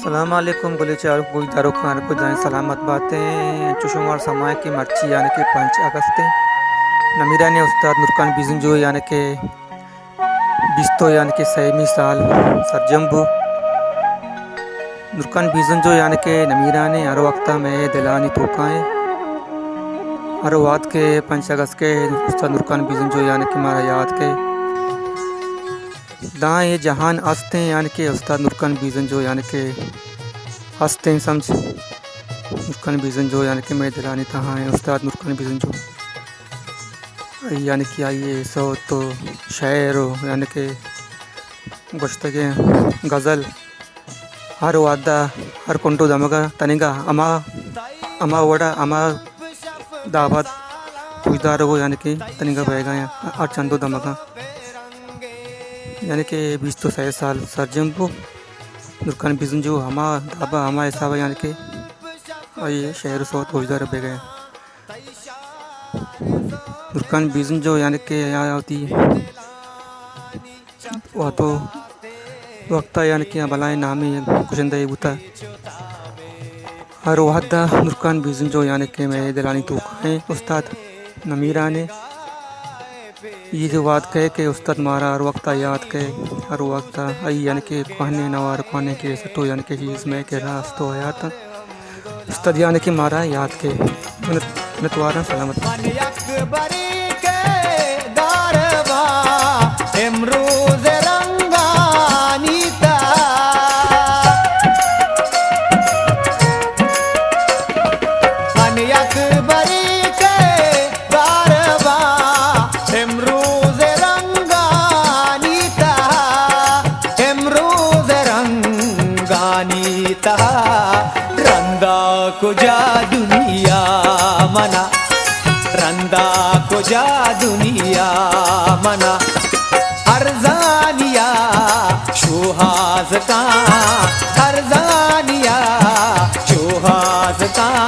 سلام علیکم گلیں چاروک گوشداروکاں، ہر کجائیں سلامت باتیں۔ انچو شمار سمائے کہ مرچی یعنی کہ پنچ اگست ایں۔ نمیرانیں استاد نورخان بیزنجو یعنی کہ بیست و یعنی کہ سیمی سال سرجم بو۔ نورخان بیزنجو یعنی کہ نمیرانیں، ہر وقتا مئے دلانی توکا ایں۔ ہر وہد کہ پنچ اگست کہ استاد نورخان بیزنجو یعنی کہ مارا یاد کئے۔ داں اے جہان ہستیں یعنی کہ استاد نورخان بیزنجو یعنی کہ ہستیں سمجھ۔ نورخان بیزنجو یعنی کہ مئے دلانی تہا ایں استاد نورخان بیزنجو۔ یعنی کہ آئی ءِ سوت و شعر و یعنی کہ گوشتگیں غزل ہر وہدا، ہر کنڈ و دمگا تننگا ہما، ہما وڑا، ہما دابا گوشدارگ و یعنی کہ تننگا بئیگا ایں ہر چند و دمگا۔ یعنی کہ بیست و سئے سال سرجم بو۔ نورخان بیزنجو ہما دابا، ہما حسابا یعنی کہ آئی ءِ شعر و سوت گوشدار بئیگا ایں۔ نورخان بیزنجو یعنی کہ آ وتی وہد و وقتا یعنی کہ بلائیں نامیں گشندہ یے بوتا۔ ہر وہدا نورخان بیزنجو یعنی کہ مئے دلانی توکا ایں استاد نمیرانیں۔ اے وہد کئے کہ استاد مارا ہر وقتا یاد کئے، ہر وقتا آئی یعنی کہ کوہنیں نوار، کوہنیں کیسٹو یعنی کہ چیز مئے کرا است و حیات ایں۔ استاد یعنی کہ مارا یاد کئے۔ منت، منتواراں، سلامت۔ من یک بریکے داربا امروز رنگانی تہا۔ من یک بریکے داربا امروز رنگانی تہا، امروز رنگانی تہا۔ رندا کجا دنیا منا، رندا کجا دنیا منا، ارزانیا شوہاز کاں، ارزانیا شوہاز کاں۔